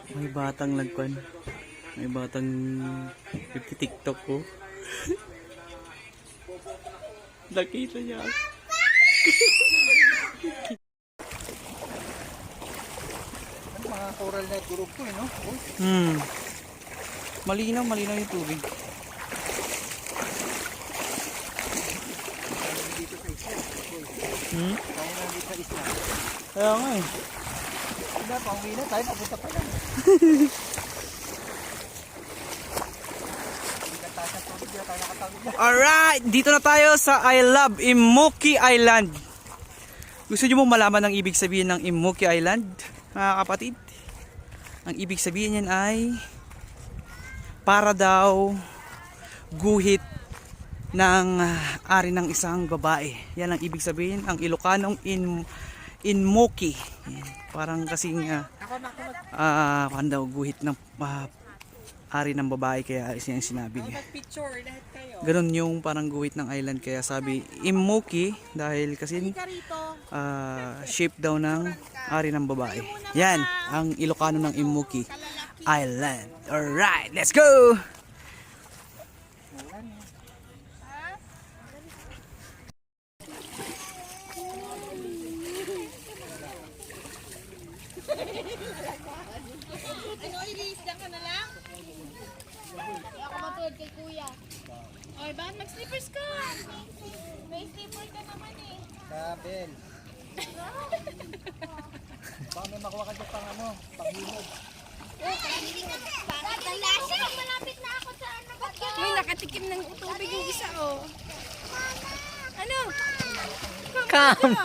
May batang nagkwan. May batang nagti-tiktok ko. Nakita niya. Ano mga coral na turog ko no? Malinaw, malinaw yung tubig. Dito sa isla. Kaya na dito sa isla. Kaya nga eh. Hindi, pauwi na tayo. Papunta pa lang. Hindi ka tayo sa tubig. Hindi tayo nakatawid na. Alright! Dito na tayo sa I Love Immoki Island. Gusto nyo mong malaman ang ibig sabihin ng Immoki Island, mga kapatid? Ang ibig sabihin niyan ay para daw guhit ng ari ng isang babae. Yan ang ibig sabihin. Ang Ilocanong Immoki. Parang kasing daw guhit ng ari ng babae, kaya yung sinabi niya. Ganun yung parang guhit ng island, kaya sabi Immoki dahil kasi shape daw ng ari ng babae. Yan ang Ilocano ng Immoki Island. Alright, let's go! Ano, i-release lang ka na lang? Ako matulad kay kuya. Oy, bakit mag-slippers ka? May slipper ka naman eh. Kabel. Baka may makuha ka dyan pang ano, panghinog. Bakit ang lasa? Malapit na ako sa ano. May nakatikim ng tubig yung isa oh. Ano? Come!